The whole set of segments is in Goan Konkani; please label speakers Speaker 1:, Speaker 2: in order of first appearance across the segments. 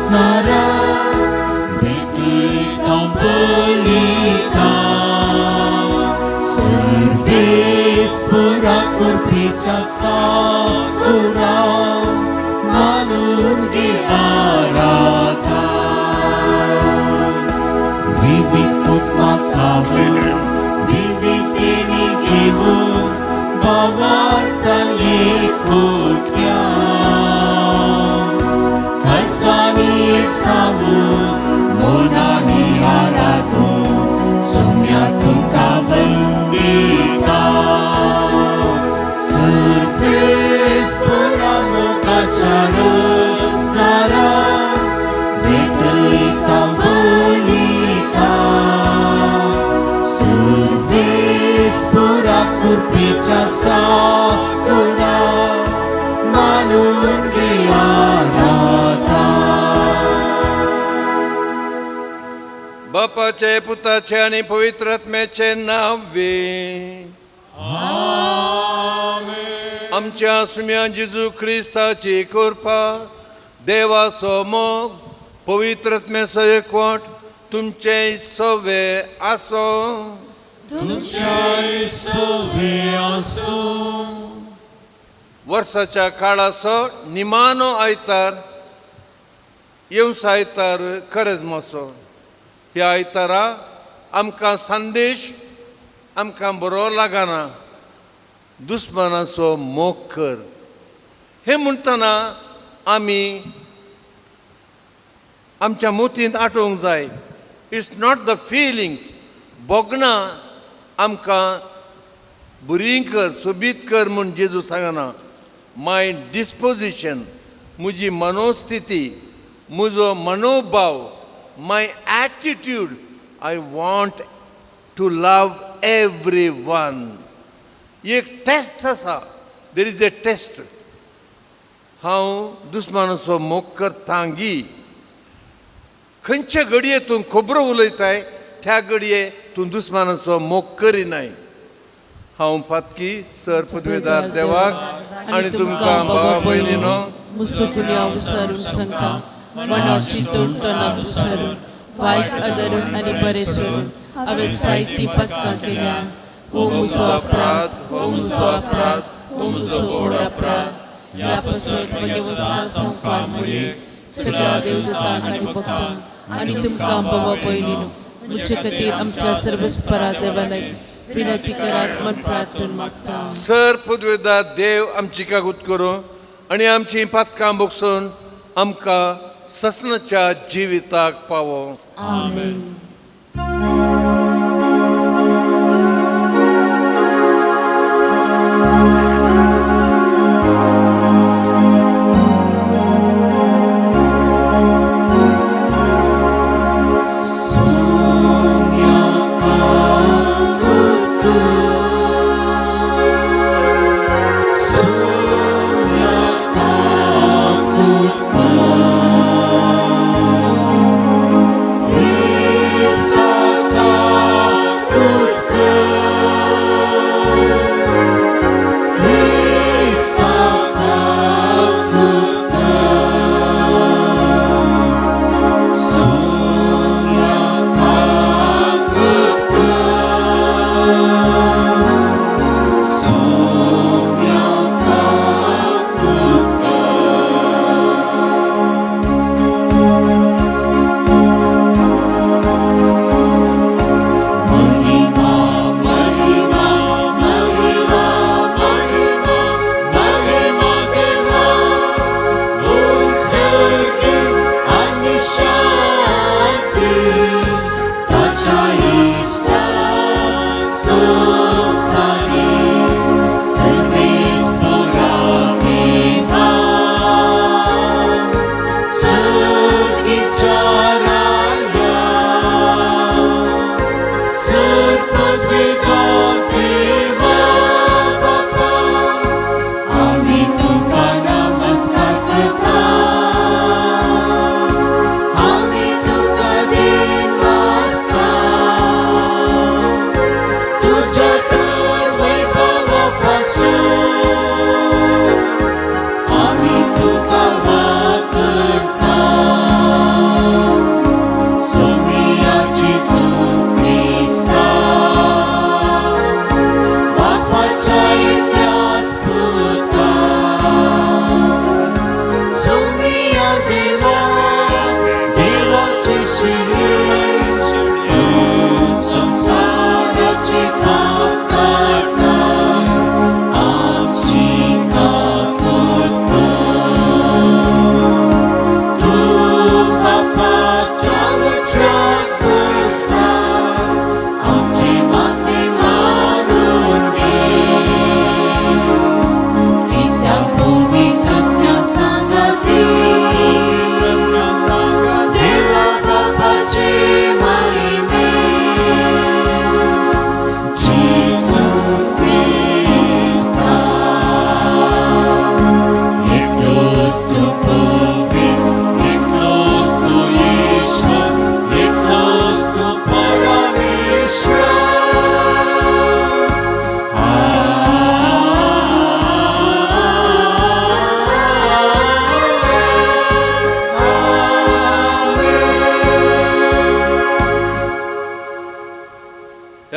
Speaker 1: रचणारा भेटयता बलिता सर्वेस्पुरा कृपेच्या साकुरा मानून आराधा विविध कुटुंबांत विविध देणी घेवन भावार्थाले कोट्या काळजांनी एकसावन मनांनी आराधून सोम्या तुका वंदिता सर्वेस्पुरा मोगाच्या रचणारा भेटयता बलिता सर्वेस्पुरा कृपेच्या साकुरा मानून आराधा.
Speaker 2: बापाचे पुताचे आनी पवित्र आत्म्याचे नांवे. आमच्या सुम्या जेजू क्रिस्ताची कृपा, देवाचो मोग, पवित्र आत्म्याचो एकवट तुमचे सवे आसो.
Speaker 1: तुमच्याय सवे आसूं.
Speaker 2: वर्साच्या काळाचो निमानो आयतार येवचो आयतार करजमाचो. ह्या आयतारा आमकां संदेश आमकां बरो लागना, दुस्मानाचो मोग कर हें म्हणटना आमी आमच्या मोतींत आठोवंक जाय. It's not the feelings. भोगणां आमकां बरी कर सोबीत कर म्हूण जेजू सांगना. माय डिस्पोजिशन, म्हजी मनोस्थिती, म्हजो मनोभाव, my attitude, I want to love every one. एक टेस्ट आसा, there is a test. हांव दुस्मानाचो मोग करता गी? खंयच्या घडये तूं खबरो उलयताय त्या घडये तूं दुस्मानाचो मोग करिनाय. हांव पातकी सर पदवेदार देवाक आनी तुमकां भावा भयणीनो
Speaker 3: मुसुकुन्या विसरून सांगता, मनार चिंतून तोंडात विसरून वायट अदरून आनी बरें सोडून हांवें जायतीं पथकां केल्यात. हो म्हजो अपराध, हो म्हजो अपराध, हो म्हजो व्हड अपराध. ह्या पासत म्हगे वचना संवकार मुरे सगळ्या देवदूतांक आनी भक्तांक आनी तुमकां भावा भयणीनो म्हजे खातीर आमच्या सर्वस्परा देवालागीं विनंती करात म्हण प्रार्थना मागता.
Speaker 2: सर पदवेदार देव आमची कागूत करूं आनी आमची पातकां भोगसून आमकां ससनाच्या जिविताक पावो.
Speaker 3: आमेन.
Speaker 1: सोम्या काकूत कर, सोम्या काकूत कर,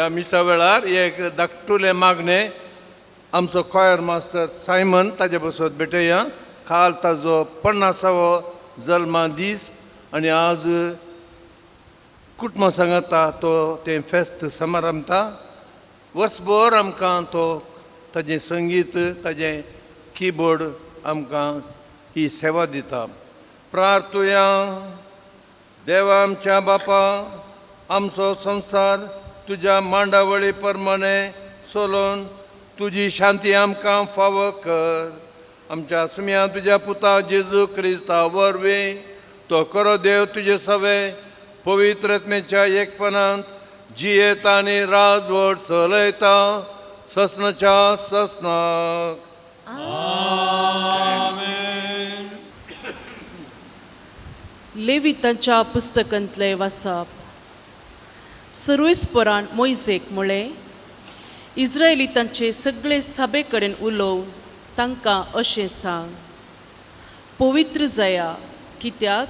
Speaker 2: ह्या मिसा वेळार एक धाकटुलें मागणें आमचो कॉयर मास्टर सायमन ताजे बसत भेटया. काल ताजो 50वो जल्मा दीस आनी आज कुटुंबा सांगाता तो तें फेस्त समारंभता. वर्सभर आमकां तो ताजें संगीत ताजें किबोर्ड आमकां ही सेवा दिता. प्रार्थुया. देवा आमच्या बापा, आमचो संवसार तुज्या मांडावळी प्रमाणे चलोवन तुजी शांती आमकां फावो कर. आमच्या सुम्या तुज्या पुता जेजू क्रिस्ता वरवीं तो खरो देव तुजे सवे पवित्र आत्म्याच्या एकपणांत जियेता आनी राजवट चलयता ससनाच्या ससनाक.
Speaker 3: लेवितांच्या पुस्तकांतले वाचप. सर्वेस्परान मोयजेक म्हळें, इस्रायलितांचे सगळे सभे कडेन उलोवन तांकां अशें सांग, पवित्र जाया, कित्याक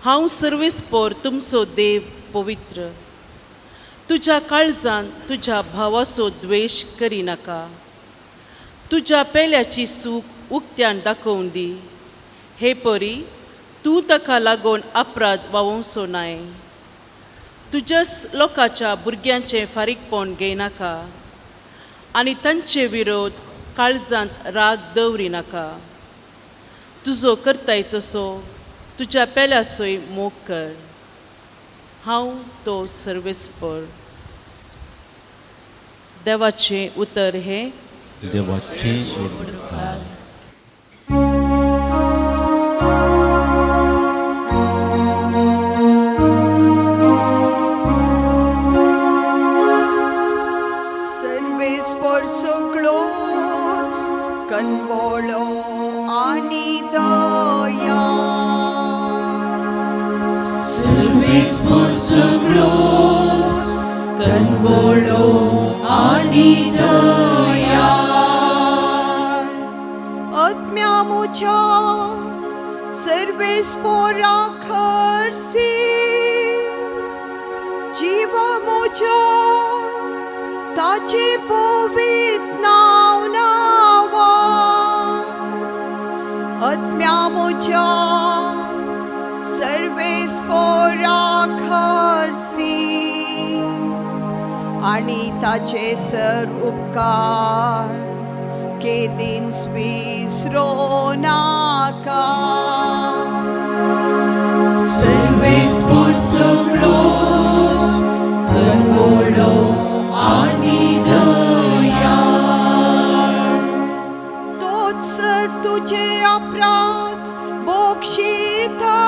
Speaker 3: हांव सर्वेस्पर तुमचो देव पवित्र. तुज्या काळजान तुज्या भावाचो द्वेश करिनाका. तुज्या पेल्याची सूख उक्त्यान दाखोवन दी, हे परी तूं ताका लागून अपराध वावोवचो नाय. तुज्याच लोकांच्या भुरग्यांचें फारीकपण घेयनाका आनी तांचे विरोध काळजांत राग दवरिनाका. तुजो करताय तसो तुज्या पेल्यासोय मोग कर. हांव तो सर्वेस्पर. देवाचें उतर हें
Speaker 1: देवाचें उतर.
Speaker 4: सर्वेस्पर सगळोच कनवळो आनी दया.
Speaker 1: सर्वेस्पर सगळोच कनवळो आनी दया.
Speaker 4: आत्म्या म्हज्या सर्वेस्परा खरसी, जिवा म्हज्या ताचे पवित्र नांव नांवा. आत्म्या म्हज्या सर्वेस्परा खरसी आनी ताचे सर उपकार केदींच विसरो नाका.
Speaker 1: सर्वेस्पर सगळोच कनवळो आनी दया.
Speaker 4: तोच सर्व तुजे अपराध बोक्षिता,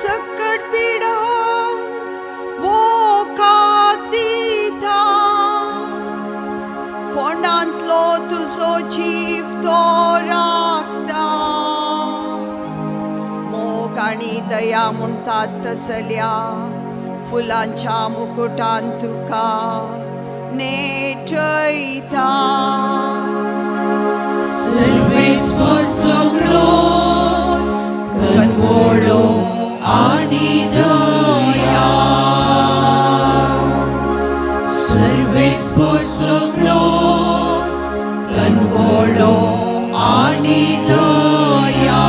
Speaker 4: सकट पिडा वोकात दिता. फोंडांतलो तुजो जीव तो राखता. मोग आनी दया म्हणटात तसल्या फुलांच्या मुकुटान तुका नेटयता.
Speaker 1: सर्वेस्पर सगळोच कनवळो आनी दया. सर्वेस्पर सगळोच कनवळो आनी दया.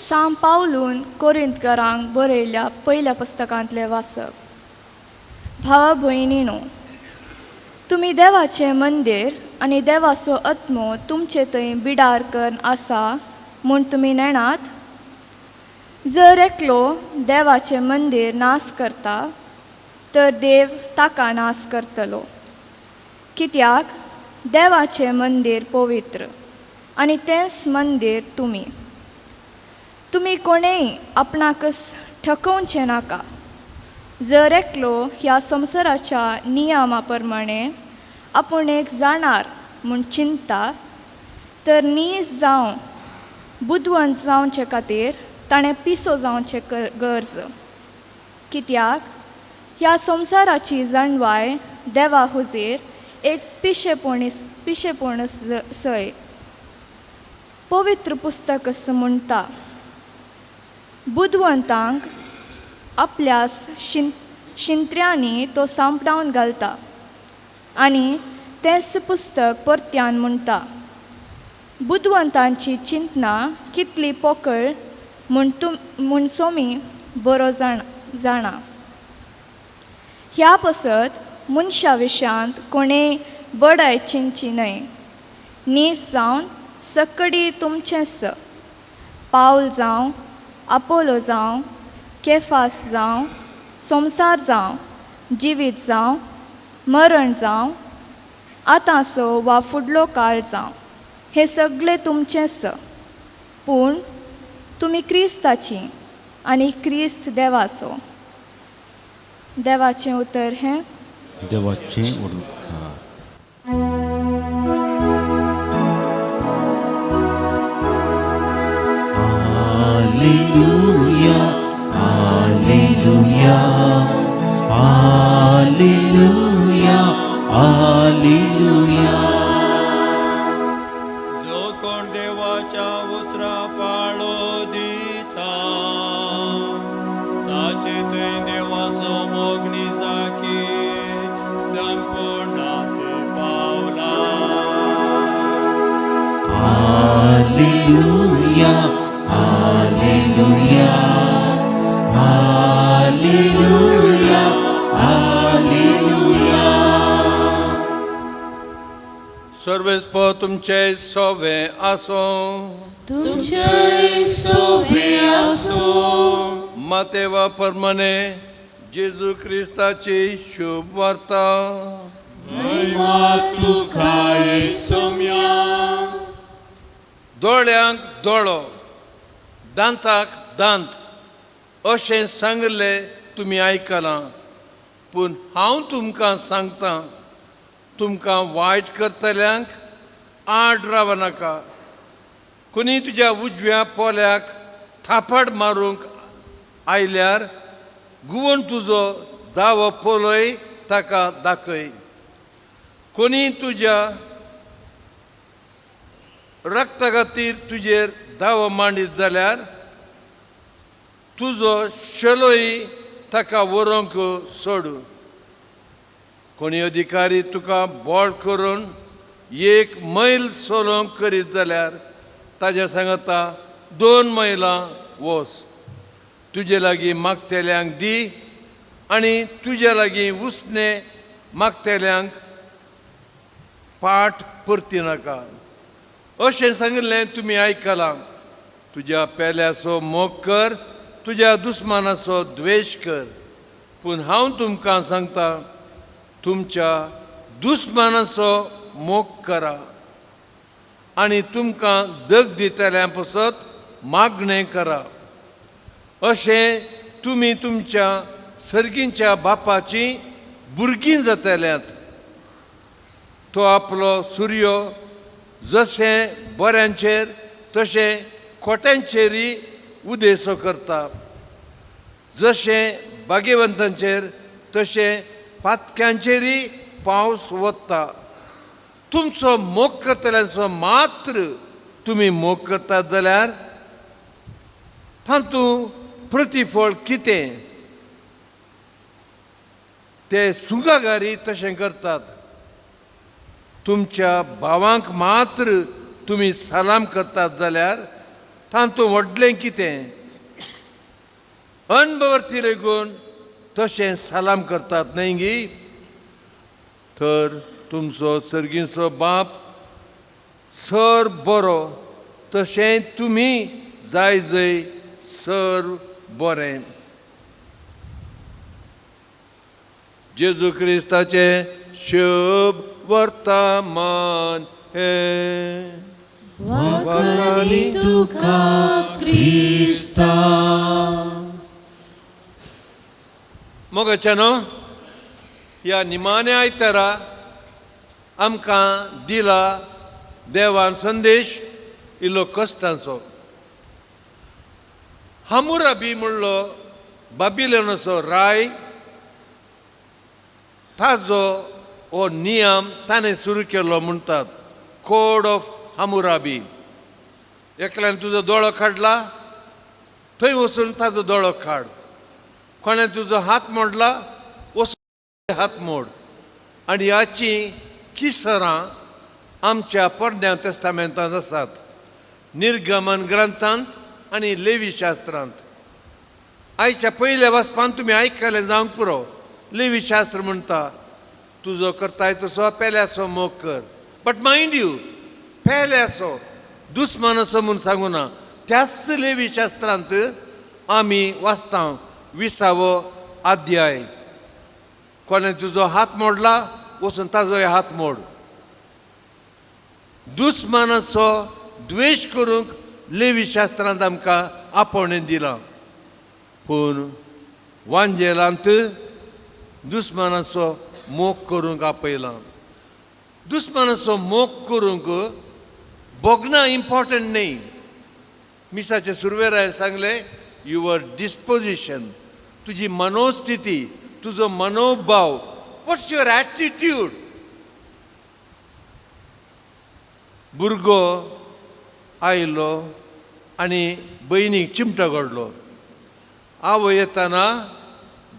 Speaker 5: सांव पावलून कोरिंतकारांक बरयल्ल्या पयल्या पुस्तकांतलें वाचप. भावा भयणीनो, तुमी देवाचें मंदीर आनी देवाचो आत्मो तुमचे थंय बिडार करून आसा म्हूण तुमी नेणात. जर एकलो देवाचें मंदीर नाश करता तर देव ताका नाश करतलो, कित्याक देवाचें मंदीर पवित्र आनी तेंच मंदीर तुमी. तुमी कोणेय आपणाकच ठकोवचें नाका. जर एकलो ह्या संवसाराच्या नियमा प्रमाणे आपूण एक जाणार म्हूण चिंतता तर नीज जावं बुदवंत जावचे खातीर ताणें पिसो जावचें गरज, कित्याक ह्या संवसाराची जाणवाय देवा हुजीर एक पिशेपण सय. पवित्र पुस्तक म्हणटा, बुदवंतांक आपल्या शिंत्र्यांनी तो सांपडावन घालता आनी तेंच पुस्तक परत्यान म्हणटा, बुदवंतांची चिंतना कितली पोकळ म्हूण तुम म्हूण सोमी बरो जाणा. ह्या पसत मनशा विशयांत कोणेय बडाय चिंतची न्हय. नीस जावन सकडी तुमचेंच, पावल जावं, आपोलो जावं, केफास जावं, संवसार जावं, जिवीत जावं, मरण जावं, आतांचो वा फुडलो काळ जावं, हें सगळें तुमचेंच. पूण तुमी क्रिस्ताची आनी क्रिस्त देवाचो. देवाचें उतर हें.
Speaker 6: देवाचें उपकार. Hallelujah, hallelujah, hallelujah, hallelujah.
Speaker 7: जो कोण देवाच्या उतरा पाळो दिता ताचे थंय देवाचो मोग निजाकी संपूर्णाते पावला.
Speaker 6: Hallelujah, hallelujah, hallelujah, hallelujah.
Speaker 2: सर्वेस्पो तुमचे सोवे आसो.
Speaker 3: तुमचे सोवे आसो.
Speaker 2: मातेवा परमने जेजू क्रिस्ताची शुभ वार्ता.
Speaker 7: महिमा तुका येसोम्या.
Speaker 2: दोळ्यांक दोळो, दांताक दांत अशें सांगले तुमी आयकलां, पूण हांव तुमकां सांगतां, तुमकां वायट करतल्यांक आड रावनाका. कोणी तुज्या उजव्या पोल्याक थापट मारूंक आयल्यार गुवण तुजो दावो पोलय ताका दाखय. कोणी तुज्या रक्ता खातीर तुजेर दावो मांडीत जाल्यार तुजो शेलोय ताका व्हरूंक सोड. कोणी अधिकारी तुका बोळ करून एक मैल सोलोंक करीत जाल्यार ताज्या सांगता 2 मैलां वस. तुजे लागीं मागतल्यांक दी आनी तुजे लागीं उसणे मागतल्यांक पाठ परती नाका. अशें सांगिल्लें तुमी आयकलां. तुज्या पेल्याचो मोग कर, तुज्या दुस्मानाचो द्वेश कर. पूण हांव तुमकां सांगता, तुमच्या दुस्मानाचो मोग करा आनी तुमकां दग दितल्यां पसत मागणें करा. अशें तुमी तुमच्या सर्गींच्या बापाची भुरगीं जातल्यात. तो आपलो सुर्यो जशें बऱ्यांचेर तशें खोट्यांचेरय उदेसो करता, जशें भाग्यवंतांचेर तशें पातक्यांचेरय पावस वता. तुमचो मोग करतल्यांचो मात्र तुमी मोग करतात जाल्यार तातूंत प्रतिफळ कितें? ते सुंगागारी तशें करतात. तुमच्या भावांक मात्र तुमी सलाम करतात जाल्यार तातूंत व्हडलें कितें? अनभवर्थी लेगून तशें सलाम करतात न्हय गी? तर तुमचो सर्गीचो बाप सर बरो, तशें तुमी जाय जय सर बरें. जेजू क्रिस्ताचें शुभ वर्तमान हें.
Speaker 6: वाखाणी तुका क्रिस्ता.
Speaker 2: मोगाच्यानो, ह्या निमाण्या आयतारा आमकां दिला देवान संदेश इल्लो कश्टांचो. हामुराबी म्हणलो बाबिलोनाचो राय, ताजो हो नियम ताणें सुरू केलो म्हणटात, कोड ऑफ हामुराबी. एकल्यान तुजो दोळो काडला, थंय वचून ताजो दोळो काड. कोणें तुजो हात मोडला वचून हात मोड. आनी हाचीं किसरां आमच्या पोरण्या तेस्तामेंतांत आसात, निर्गमन ग्रंथांत आनी लेवी शास्त्रांत. आयच्या पयल्या वाचपांत तुमी आयकलें जावंक पुरो. लेवी शास्त्र म्हणटा तुजो करताय तसो पेल्याचो मोग कर. बट मायंड you, पेल्याचो दुस्मानाचो म्हूण सांगू ना. त्याच लेवी शास्त्रांत आमी वाचता 20वो अध्याय, कोणें तुजो हात मोडला वचून ताजोय हात मोड. दुस्मानाचो द्वेश करूंक लेवी शास्त्रांत आमकां आपोवणें दिलां, पूण वांजेलांत दुस्मानाचो मोग करूंक आपयलां. दुस्मानाचो मोग करूंक भोगणां इम्पॉर्टंट न्हय. मिसाचे सुरवेर हांवें सांगलें, your disposition, तुजी मनोस्थिती, तुजो मनोभाव, व्हॉट्स your attitude. भुरगो आयलो आनी भयणीक चिमटो काडलो. आवय येतना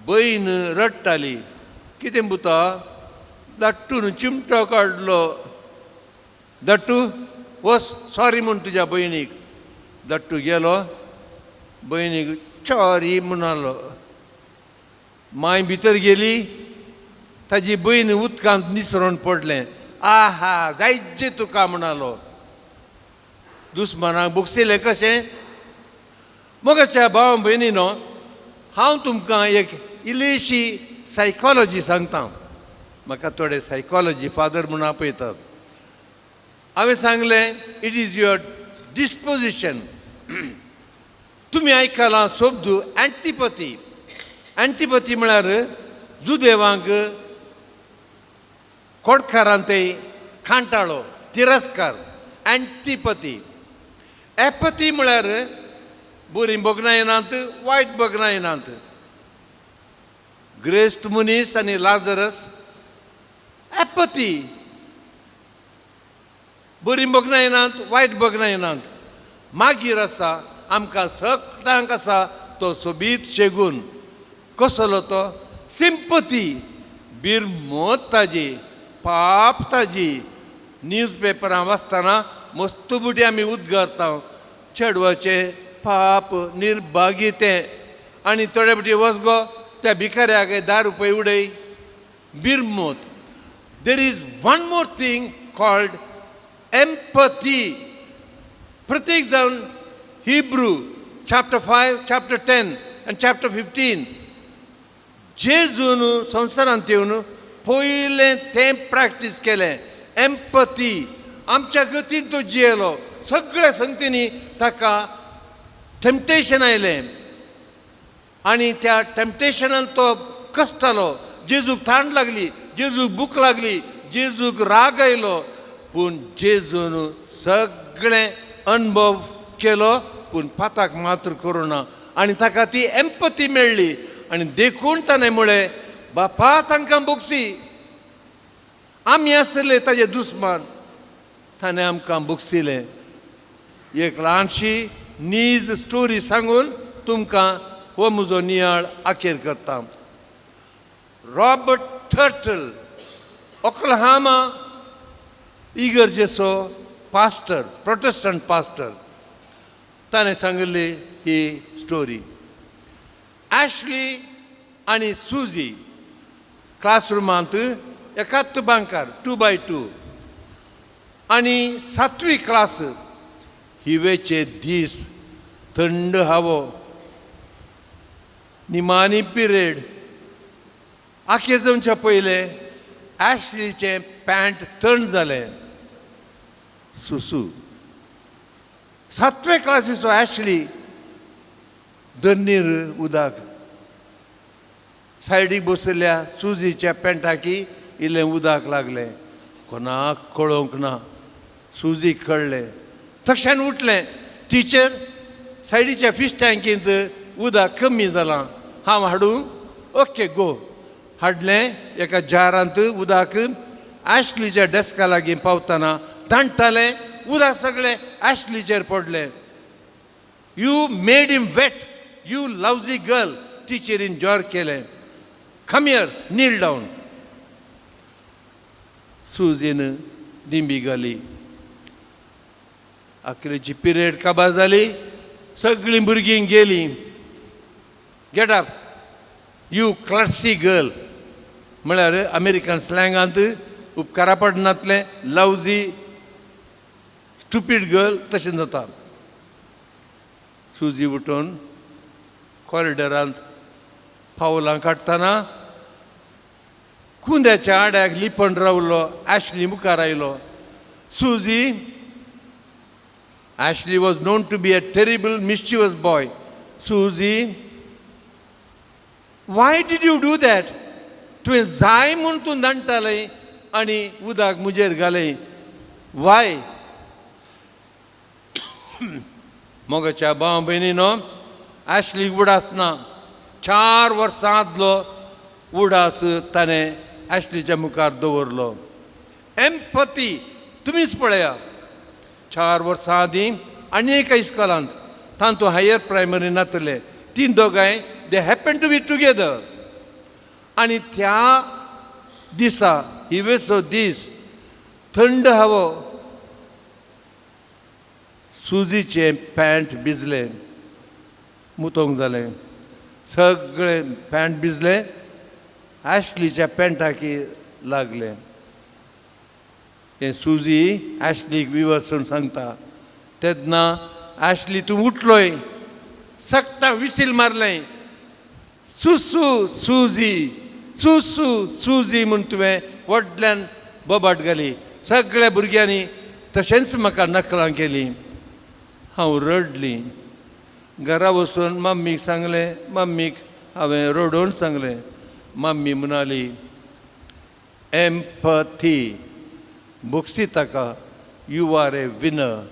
Speaker 2: भयण रडटाली, कितें पुता धाडटून चिमटो काडलो. धाडटू वच सॉरी म्हूण तुज्या भयणीक. धाडटू गेलो, भयणीक सॉरी म्हणालो. मांय भितर गेली, ताजी भयण उदकांत निसरोन पडलें. आहा जायचे तुका म्हणालो. दुस्मानाक बोगसिलें कशें? मोगाच्या भाव भयणीनो, हांव तुमकां एक इल्लीशी सायकोलॉजी सांगता. म्हाका थोडे सायकोलॉजी फादर म्हूण आपयतात. हांवें सांगलें, it is your disposition. तुमी आयकलां शब्द अँटीपथी. अँटीपथी म्हळ्यार जुदेवांक कोडकारान ते कांटाळो, तिरस्कार, अँटीपथी. एपथी म्हळ्यार बरीं भोगणां येनात, वायट भोगणां येनात. ग्रेस्त मनीस आनी लाजरस एपथी, बरीं भोगणां येनात, वायट भोगणां येनात. मागीर आसा आमकां सगळ्यांक आसा तो सोबीत शेगून. कसलो तो? सिंपती, बिरमोत ताजी, पाप ताजी. न्यूज पेपरां वाचतना मस्त बुटी आमी उद्गारता, चेडवाचें पाप निर्भागी तें. आनी थोडे बुटी वच गो त्या भिकाऱ्याक 10 रुपये उडय, बिरमोत. There is one more thing called empathy. प्रत्येक जावन हिब्रू चॅप्टर 5, चॅप्टर 10 आनी चॅप्टर 15, जेजून संवसारांत येवन पयलें तें प्रॅक्टीस केलें, एम्पथी. आमच्या गतीन तो जियेलो. सगळ्या संगतींनी ताका टेम्पटेशन आयलें आनी त्या टेम्पटेशनान तो कश्टालो. जेजूक ताण लागली, जेजूक भूक लागली, जेजूक राग आयलो, पूण जेजून सगळें अनुभव केलो, पूण पाताक मात्र करुना. आनी ताका ती एम्पथी मेळ्ळी आनी देखून ताणें म्हळें, बापा तांकां बोगसी, आमी आसले ताजे दुस्मान, ताणें आमकां बोगसिलें. एक ल्हानशी नीज स्टोरी सांगून तुमकां हो म्हजो नियाळ आखेर करता. रॉबर्ट टर्टल, ओक्लाहामा इगर्जेचो पास्टर, प्रोटेस्टंट पास्टर, ताणें सांगिल्ली ही स्टोरी. ॲशली आनी सुजी क्लासरुमांत एकाच बांकार 2 बाय 2 आनी 7वी क्लास. हिवेचे दीस, थंड हवो, निमाणी पिरियड. आखे जमच्या पयलें ॲशलीचें पॅन्ट थंड जालें. सुसू. 7वे क्लासीचो ॲशली दन्नीर उदक सायडीक बसयल्ल्या सुजीच्या पॅन्टाकी इल्लें उदक लागलें. कोणाक कळोवंक ना. सुजीक कळ्ळें, तक्षान उठलें. टिचर, सायडीच्या फीश टँकींत उदक कमी जालां, हांव हाडूं? Okay go. हाडलें एका जारांत उदक. ॲशलीच्या डेस्का लागीं पावतना ताणटालें, उदक सगळें ॲशलीचेर पडलें. You made him wet, you lousy girl, टिचरीन जॉर केलें, come here, kneel down. सुझीन दिंबी घाली. अकरेची पिरियड काबार जाली, सगळीं भुरगीं गेलीं. Get up you klutzy girl, म्हळ्यार अमेरिकन स्लँगांत उपकारा पडनातलें लवजी स्टुपीड गर्ल तशें जाता. सुजी उठून कॉरिडरांत पावलां काडटना कुंद्याच्या आड्याक लिपण रावलो. आशली मुखार आयलो. Susie, Ashley was known to be a terrible mischievous boy. Susie, why did you do that? तुवें जाय म्हूण तूं दाणटालें आनी उदक मुजेर घालें, वाय? मोगाच्या भाव भयणीनो, आशलीक उडास ना. 4 वर्सां आदलो उडास ताणें आशलीच्या मुखार दवरलो. एम्पती तुमीच पळया. 4 वर्सां आदीं आनी एका इस्कॉलांत तांतू हायर प्रायमरी नातले तीन दोगांय they happen to be together. आनी त्या दिसा हिवेचो दीस, थंड हवो, सुजीचें पॅन्ट भिजलें, मुतोंक जालें, सगळें पॅन्ट भिजलें, आशलीच्या पॅन्टाक लागलें. हें सुजी आशलीक विवसून सांगता. तेन्ना आशली तूं उठलोय, सगटां विसील मारलें, सुसू सुजी सुसू सुजी म्हूण तुवें व्हडल्यान बोबाट घाली. सगळ्या भुरग्यांनी तशेंच म्हाका नकलां केलीं. हांव रडलीं. घरा वचून मम्मीक सांगलें, मम्मीक हांवें रडोवन सांगलें. मम्मी म्हणाली, एम्पथी बोगसी ताका, you are a winner.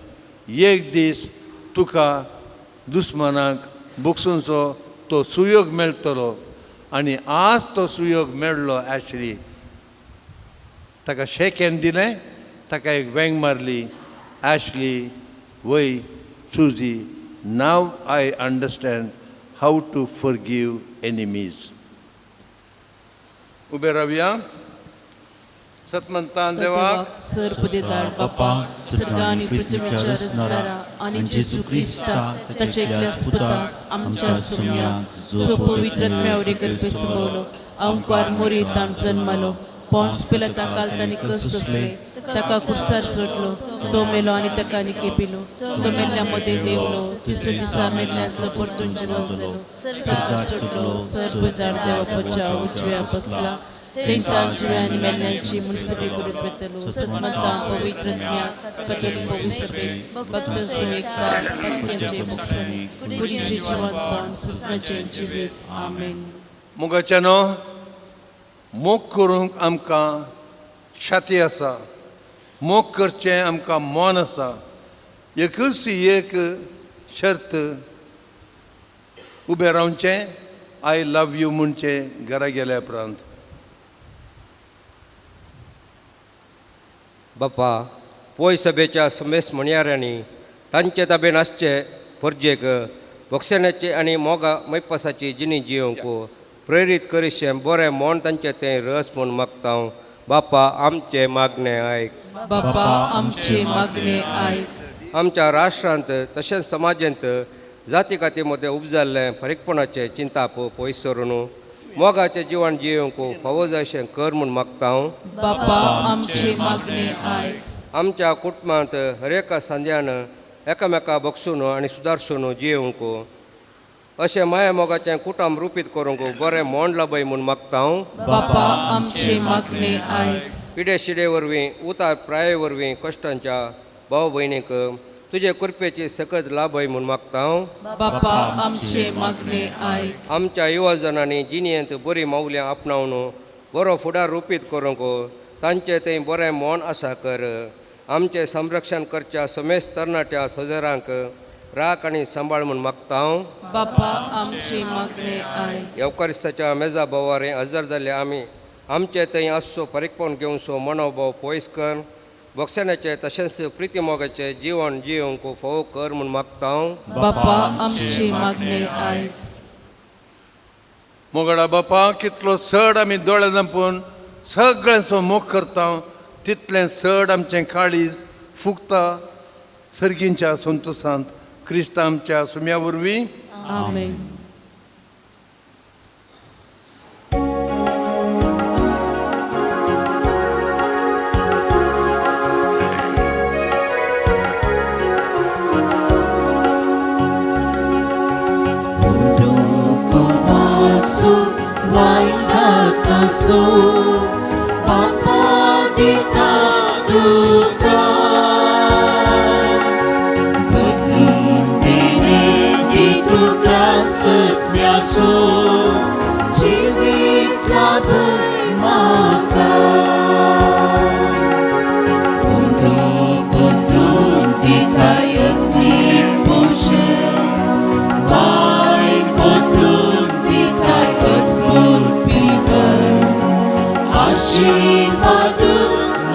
Speaker 2: एक दीस तुका दुस्मानाक बोगसूनचो तो सुयोग मेळटलो. आनी आज तो सुयोग मेळ्ळो. आशली ताका शेक हँड दिलें, ताका एक वेंग मारली. आशली वय, Susie, now I understand how to forgive enemies. उबे रावया. सतमंतान देवाक
Speaker 3: सर्पदेदार बापा, सर्ग आनी पृथ्वीच्या रचणारा आनी जेजू क्रिस्ता ताच्या एकल्याच पुताक आमच्या सुम्याक, जो पवित्र आत्म्यावरी गर्भे संभवलो, अंकुआर मोरीत आम जन्मालो, पोंस पिलाता कालतानी कस सोंसले, ताका कुर्सार सोडलो, तो मेलो आनी ताका निकेपिलो, तो मेल्ल्या मदें देंवलो, तिसऱ्या दिसा मेल्ल्यांतलो परतून जिवंत जालो, सर्गार सोडलो, सर्पदार देवाच्या उजव्या बसला, तेंकां जिव्या आनी मेल्ल्यांची मुनसबी करून पेतलो. सतमंतां पवित्र आत्म्याक, कथोलीक पवित्र भक्त समेकता, पत्त्यांचे मुक्सणे, कुडीचे जिवंतपण, ससनाचें जिवीत. आमेन.
Speaker 2: मोगाच्यानो, मोग करूंक आमकां छाती आसा, मोग करचें आमकां मन आसा. एकूच एक शर्त, उबें रावचें, I love you म्हणचें घरा गेल्या उपरांत.
Speaker 8: बापा, पोय सभेच्या समेस्त म्हणयाऱ्यांनी तांचे ताबेन आसचे परजेक भक्षणाची आनी मोगा मैपासाची जिणी जियोंक प्रेरीत करिशें बरें मोन तांचें तें रस म्हूण मागता. बापा आमचें मागणें आयक.
Speaker 3: बापा आमचें मागणें आयक.
Speaker 8: आमच्या राष्ट्रांत तशेंच समाजांत जाती काती मदें उपजाल्लें फारीकपणाचें चिंताप पयस सरून मोगाचें जिवन जियोंक फावो जायशें कर म्हूण मागता.
Speaker 3: बापा आमचें मागणें आयक.
Speaker 8: आमच्या कुटुंबांत हर एका सांद्यान एकामेका बगसून आनी सुदारसून जियोंक अशें माया मोगाचें कुटुंब रुपीत करूंक बरें मोन लाबय म्हूण मागता.
Speaker 3: बापा आमचें मागणें आयक.
Speaker 8: पिडे शिडे वरवीं उतार प्राये वरवीं कश्टांच्या भाव भयणीक तुजे कृपेची सकत लाभय म्हूण मागता.
Speaker 3: बापा आमचें मागणें आयक.
Speaker 8: आमच्या युवा जणांनी जिणेंत बरीं मावल्यां आपणावन बरो फुडार रुपीत करूंक तांचें थंय बरें मन आसा कर. आमचें संरक्षण करच्या समेस्त तरणाट्या सोजरांक राख आनी सांबाळ म्हूण मागता.
Speaker 3: बापा आमचें मागणें आयक.
Speaker 8: येवकारिस्ताच्या मेजा बोवारे हजर जाल्ले आमी आमचे थंय आसचो फारीकपण घेवचो मनोभाव पयस कर भक्षणाचें तशेंच प्रिती मोगाचें जिवन जियोंक फावो कर म्हूण मागता.
Speaker 3: बापा आमचें मागणें आयक.
Speaker 2: मोगडा बापा, कितलो चड आमी दोळे धांपून सगळ्यांचो मोग करता तितलें चड आमचें काळीज फुगता सर्गींच्या संतोशांत क्रिस्त आमच्या सुम्या वरवीं.
Speaker 3: आमेन.
Speaker 6: So, Papa dita tuka, बदलून देणे दी तुका सत्म्यासो, जिवीत लाभय म्हाका.
Speaker 1: उंडो बदलून दिता यत्मीक पोशण, वायन बदलून दिता अद्भुत पिवन, आशीर्वाद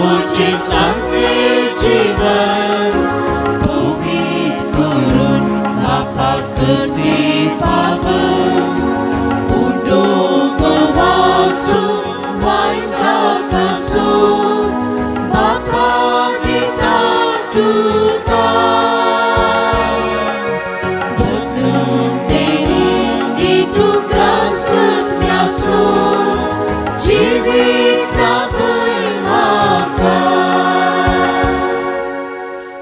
Speaker 1: म्हजें सातें जीवन, पवित्र करून बापाक करती पावन. उंडो गोवाचो वायन दाकाचो, बापा दिता तुका, बदलून देणे दी तुका सत्म्यासो, जिवीत लाभय म्हाका.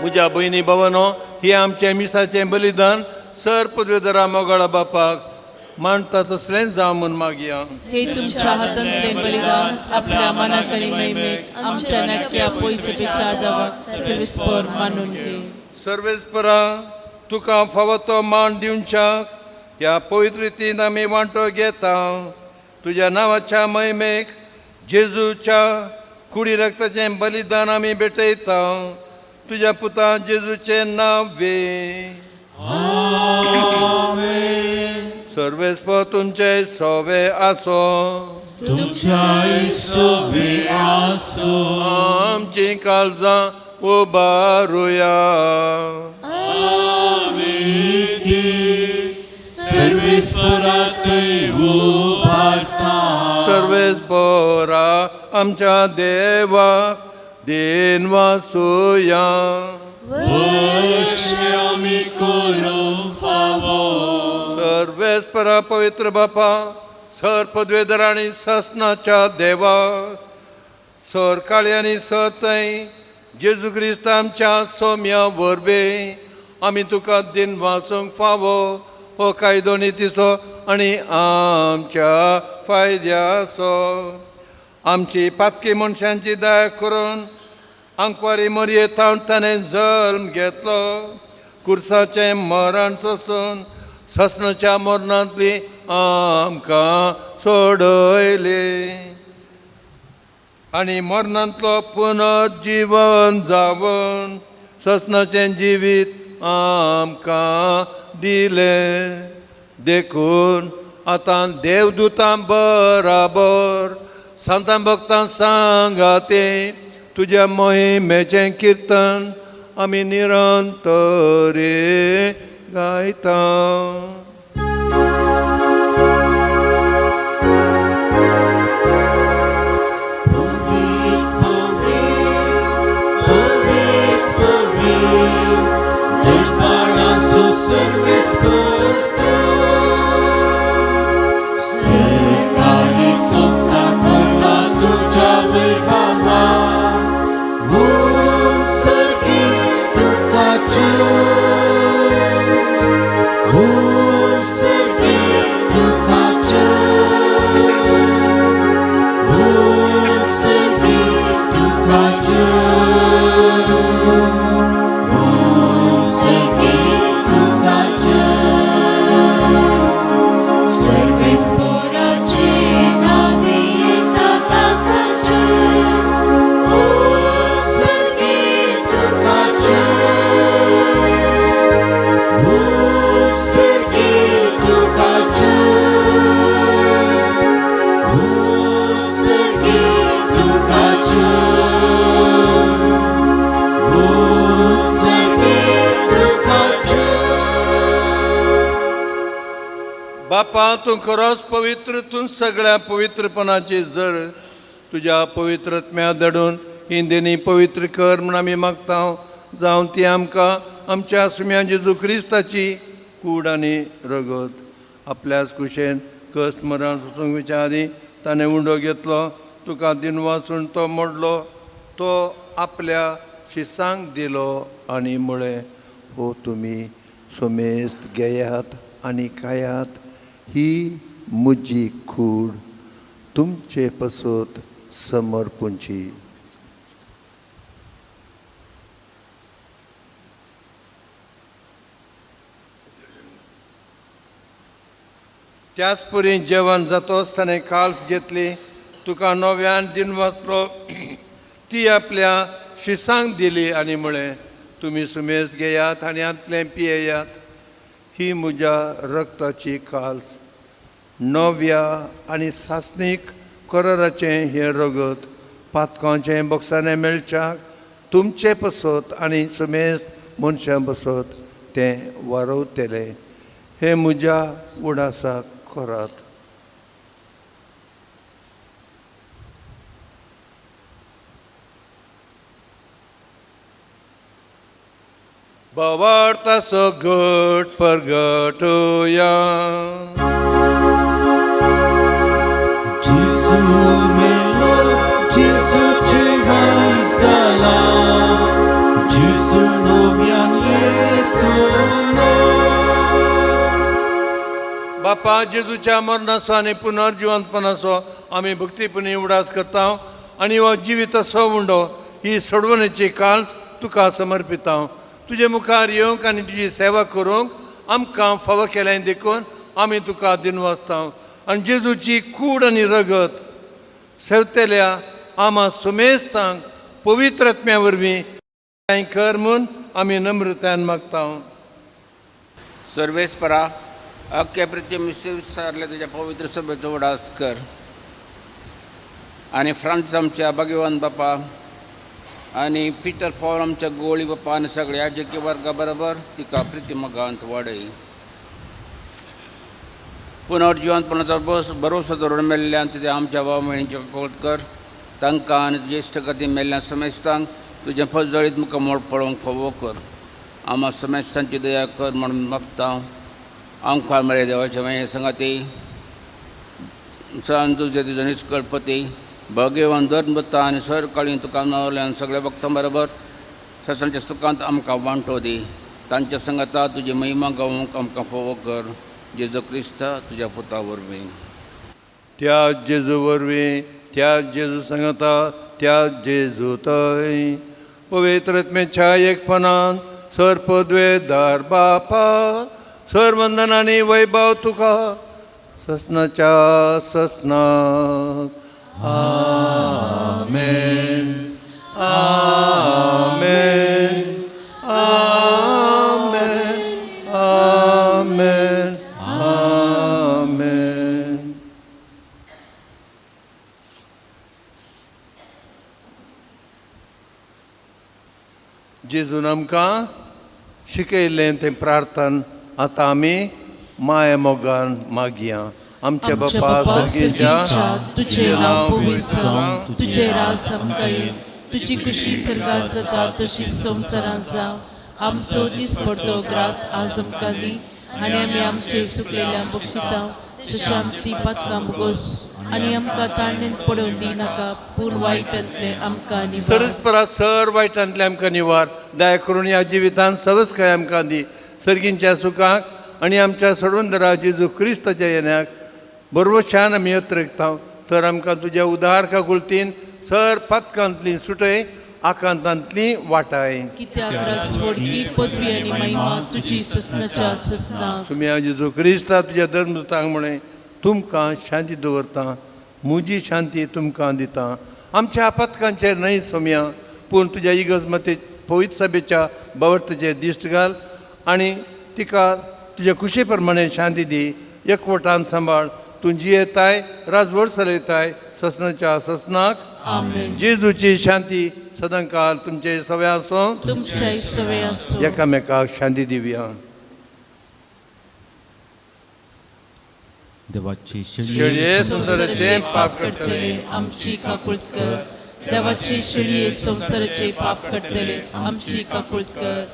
Speaker 2: म्हज्या भयणी भावानो, हे आमचें मिसाचें बलिदान सर पदवेधरा मोगाळा बापाक मानता तसलेंच जावं म्हूण मागया.
Speaker 3: हे तुमच्या हातांतले बलिदान आपल्या मनात आनी महिमेक आमच्या नाक्या पयसपेच्या दावाक सर्वेस्पर मानून घे.
Speaker 2: सर्वेस्परा, तुका फावो तो मान दिवच्याक ह्या पवित्र रितीन आमी वांटो घेता. तुज्या नांवाच्या महिमेक जेजूच्या कुडी रक्ताचें बलिदान आमी भेटयता. तुज्या पुता जेजूचें नांव वे. सर्वेस्पर तुमचे सोवे आसो,
Speaker 6: तुमच्याय सोवे आसो.
Speaker 2: आमची काळजां उबारुया.
Speaker 6: सर्वेस्पराकय उबारता.
Speaker 2: सर्वेस्परा आमच्या देवाक देनवासुया.
Speaker 6: अशें आमी करूंक फावो.
Speaker 2: सर्वेस्परा पवित्र बापा, सर पदवेधर आनी ससनाच्या देवा, सर काळी आनी सर थंय जेजू क्रिस्त आमच्या सोम्या वरवीं आमी तुका दिन वासूंक फावो हो कायदो नितीचो आनी आमच्या फायद्याचो. आमची पातकी मनशांची दया करून आंकवारी मरये थावन ताणें जल्म घेतलो, कुर्साचें मरण सोसून ससनाच्या मरणांतली आमकां सोडयली आनी मरणांतलो पुनर्जीवन जावन ससनाचें जिवीत आमकां दिलें. देखून आतां देवदूतां बराबर सांतां भक्तां सांगाते तुज्या मोहिमेचें किर्तन आमी निरंतरे गायता.
Speaker 1: पवित्र पवित्र पवित्र पवित्र निर्माणाचो सर्वेस्पर तूं, सर्ग आनी संवसार भरला तुज्या वैभवान, उंच सर्गी तुका जय,
Speaker 2: बापा, तूं खरोच पवित्र, तूं सगळ्या पवित्रपणाची जर तुज्या पवित्रत्म्या धाडून ही देणी पवित्र कर म्हूण आमी मागता, जावं ती आमकां आमच्या सुम्या जेजू क्रिस्ताची कूड आनी रगत. आपल्याच कुशेन कश्ट मरण सोसूंक आदी ताणें उंडो घेतलो, तुका दिनवासून तो मोडलो, तो आपल्या शिसांक दिलो आनी म्हळें, हो तुमी सोमेस्त घेयात आनी खायात, ही म्हजी कूड तुमचे पसत समर्पूंची. त्याच परी जेवण जातोच ताणें काल्स घेतली, तुका नव्यान दिन वाचलो, ती आपल्या शिसांक दिली आनी म्हळें, तुमी सुमेज घेयात आनी हांतलें पियेयात, ही म्हज्या रक्ताची काल्स, नव्या आनी सासणीक कराराचें हें रगत पातकांचें बक्षाणें मेळच्याक तुमचे पसत आनी सुमेस्त मनशां पसत तें वारवतलें. हें म्हज्या उडासाक करात. भावार्थाचो घट परगटुया.
Speaker 6: जेजू मेलो, जेजू जिवन जाला, जेजू नव्यान येतलो.
Speaker 2: बापा, जेजूच्या मरणाचो आनी पुनर्जिवंतपणाचो आमी भक्तीपणी उडास करता आनी हो जिवीत असो उंडो ही सोडवणेची काल्स तुका समर्पिता. तुजे मुखार येवंक आनी तुजी सेवा करूंक आमकां फावो केलें देखून आमी तुका दिनवासता. आनी जेजूची कूड आनी रगत सेवतेल्या आमा सुमेस्तांक पवित्र आत्म्या वरवीं कांय कर म्हूण आमी नम्रतायेन मागता.
Speaker 9: सर्वेस्परा, अख्ख्या पृथ्वी सारल्या तुज्या पवित्र सभेचो उडास कर आनी फ्रांस आमच्या भाग्यवान बापा आनी पिटर पॉल आमच्या गोळी बापा आनी सगळ्या याजकी वर्गा बरोबर तिका प्रिती मोगांत वाडय. पुनर्जिवंतपणाचो भरोसो धरून मेल्ल्यान तुज्या आमच्या भाव भयणींचे कळत कर, तांकां आनी ज्येश्ठ गती मेल्ल्या समेस्तांक तुजें फजळीत मुखामोड पळोवंक फावो कर. आमा समेस्तांची दया कर म्हणून मागता. आमकां मरे देवाच्या माये संगाती सान तुजें तुजो निष्कळपती भाग्यवान धर्मता आनी सरकाळी तुका नावल्यान सगळ्या भक्तां बरोबर ससांच्या सुखांत आमकां वांटो दी. तांच्या संगाता तुजी महिमा गावंक आमकां फावो कर. जेजू क्रिस्त तुज्या पुता वरवीं.
Speaker 2: त्या जेजू वरवीं, त्या जेजू संगता, त्या जेजू थंय पवित्र आत्म्याच्या एकपणान सर पदवेदार बापा, सर वंदन आनी वैभव तुका ससनाच्या ससनाक. आमेन, आमेन, आमेन, आमेन, आमेन. जेजून आमकां शिकयल्लें तें प्रार्थन आतां आमी माया मोगान मागया. आमच्या बापा सर्गीच्या,
Speaker 3: तुझे नांव पवित्र जावं, तुझे राज आमकां येवं, तुजी खुशी सरकार जाता तशीच संवसारांत जावं. आमचो दिसपडतो ग्रास आज आमकां दी आनी आमी आमचे सुकलेल्या बक्षिता तशें आमची पातकां भोगोस आनी आमकां ताळणेंत पडोवन दी नाका, पूण वायटांतलें आमकां निवार.
Speaker 2: सरस्परा सर वायटांतलें आमकां निवार. दया करून ह्या जिवितांत सवस्काय आमकां दी. सर्गींच्या सुखाक आनी आमच्या सोडवंदरा जेजू क्रिस्ताच्या येण्याक बरोवशान आमी अत्रकता. तर आमकां तुज्या उदार काकुळतीन सर पातकांतली सुटय, आकांतांतली वाटाय.
Speaker 3: कित्याक राजवडकी पदवी आनी महिमा तुजी ससनाच्या ससनाक.
Speaker 2: सुम्या जेजू क्रिस्ता तुज्या धर्मदूतांक म्हळें, तुमकां शांती दवरता, म्हजी शांती तुमकां दिता. आमच्या आपातकांचेर न्हय सोम्या, पूण तुज्या इगर्ज मते पवित्र सभेच्या बावर्तचेर दिश्ट घाल आनी तिका तुज्या खुशे प्रमाणे शांती दी. एकवटान सांबाळ. तूं जियेताय, राजवट चलयताय ससनाच्या ससनाक.
Speaker 3: आमेन.
Speaker 2: जेजूची शांती सदांकाल तुमचे सवय आसूं,
Speaker 3: तुमच्याय सवय आसूं.
Speaker 2: एकामेकाक शांती दिवया.
Speaker 6: देवाची
Speaker 2: शेळये संवसाराचें पाप
Speaker 3: करतले आमची काकूळत कर. देवाची शेळये संवसाराचे पाप करतले आमची काकूळत कर.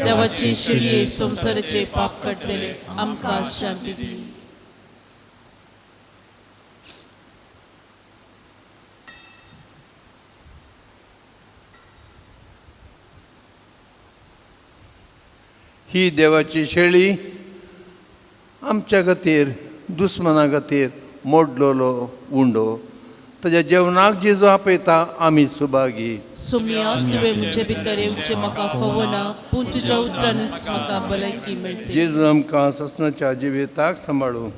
Speaker 3: देवाची शेळये संवसाराचे पाप करतले आमकां शांती दी.
Speaker 2: ही देवाची शेळी आमच्या खातीर दुस्मना खातीर मोडलोलो उंडो ताज्या जेवणाक जेजू आपयता आमी सुभागी.
Speaker 3: सोम्या तुवें म्हजे भितर येवचें म्हाका फावना, पूण तुज्या उतरानच म्हाका भलायकी मेळटा.
Speaker 2: जेजू आमकां ससनाच्या जिविताक सांबाळूं.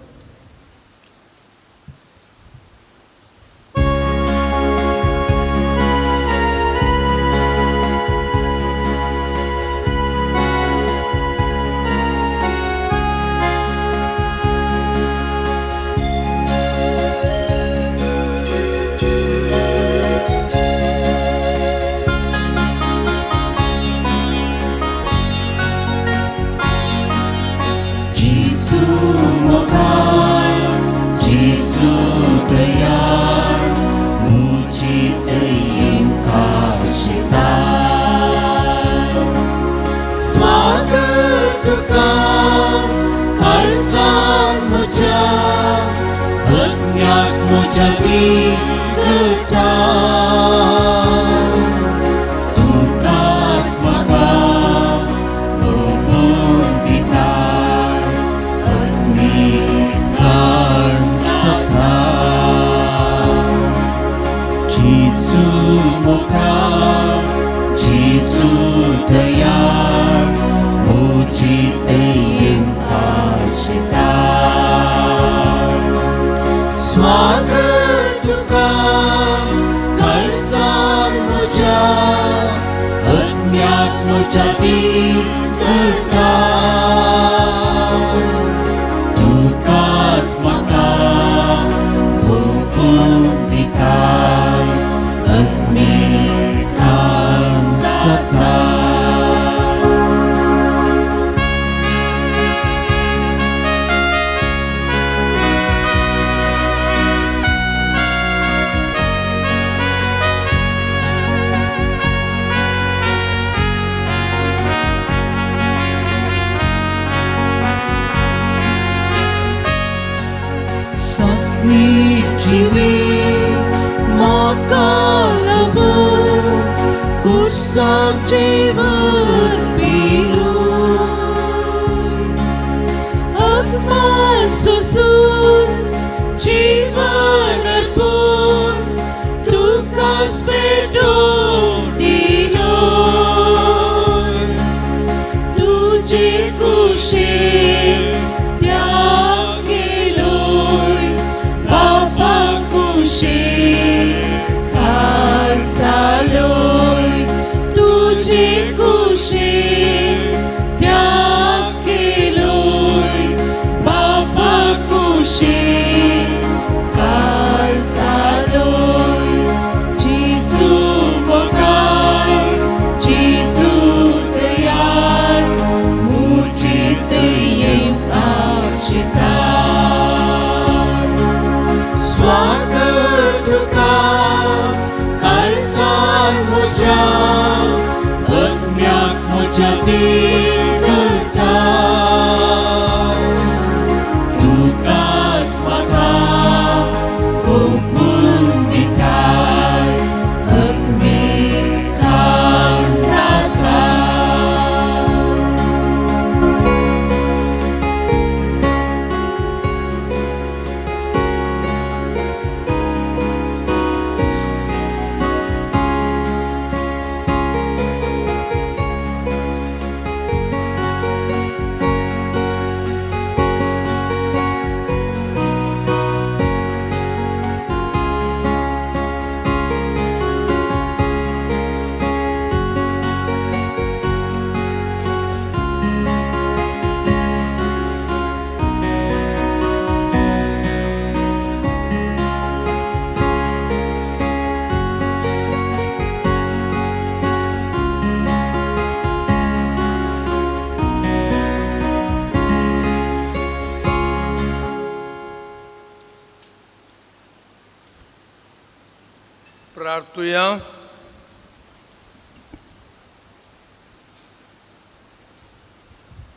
Speaker 2: प्रार्थुया.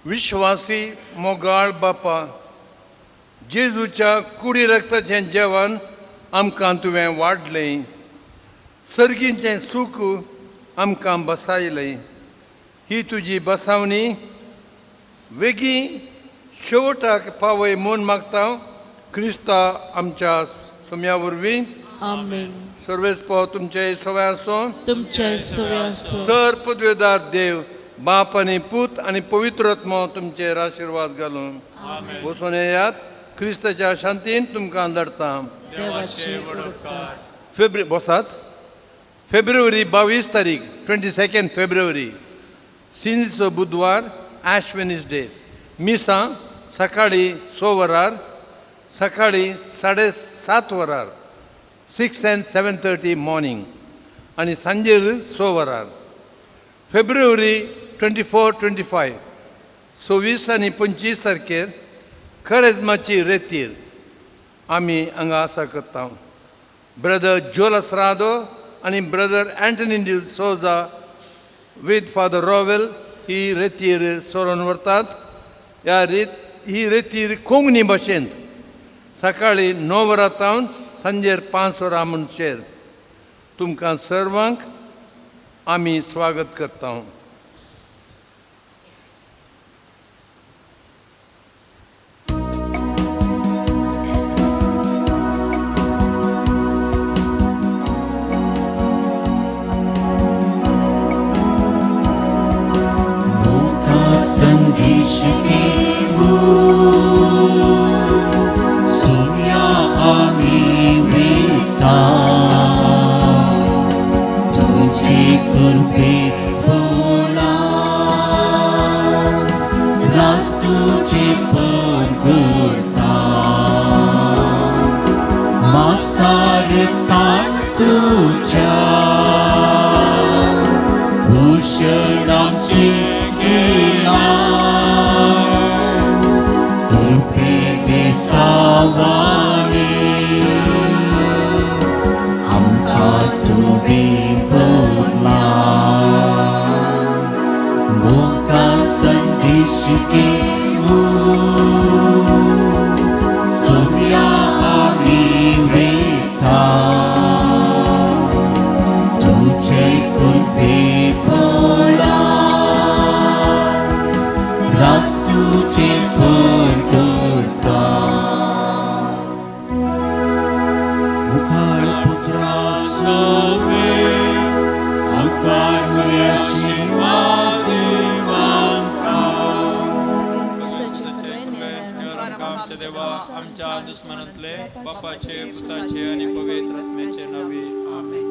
Speaker 2: विश्वासी मोगाळ बापा, जेजूच्या कुडी रक्ताचें जेवण आमकां तुवें वाडलें, सर्गींचें सूख आमकां बसायलें. ही तुजी बसावणी वेगीं शेवटाक पावय म्हूण मागता क्रिस्ता आमच्या सोम्या वरवीं.
Speaker 3: आमेन.
Speaker 2: सर्वेस्पो तुमचे सवय आसूं,
Speaker 3: तुमचे सवय आसूं.
Speaker 2: सर पदवेदार देव बाप आनी पूत आनी पवित्र आत्मो तुमचेर आशिर्वाद घालून बसून येयात. क्रिस्ताच्या शांतीन तुमकां धाडटा. बसात. फेब्रुवारी 22 तारीख 22 फेब्रुवारी सिंजचो बुधवार, ॲश वेनसडे. मिसां सकाळी 6 वरार, सकाळी 7:30 वरार, 6 and 7:30 morning, आनी सांजेर 6 वरार. फेब्रुवारी 24, 25, 26 आनी 25 तारखेर खरेजमाची रेतीर आमी हांगा आसा करता. ब्रदर जोलस रादो आनी brother Antony D'Souza with father Rovel ही रेतीर सोरोन व्हरतात. ह्या रीत ही रेतीर कोंकणी भाशेंत सकाळी 9 वरां तावन सांजेर 5 वरां म्हणशेर तुमकां सर्वांक आमी स्वागत करता.
Speaker 1: संदेश देवू सुम्या आमी वेता, तुझे कृपे बोला रास तुझे परगुरता, मासारता तुझ्या भूषण आमचे गेला, कृपे बेसावाले आमकां तुवें बोला, मोगा संदेश घेवू सोम्या आमी वेता, तुझे कृपे बोला रास तुझे परगुरता. मुखार पुत्रा सोवे आमकां बरे आशिर्वाद
Speaker 7: आमच्या देवा आमच्या दुस्मनांतले बापाचे पुताचे आनी पवित्र आत्म्याचे नावे. आमेन.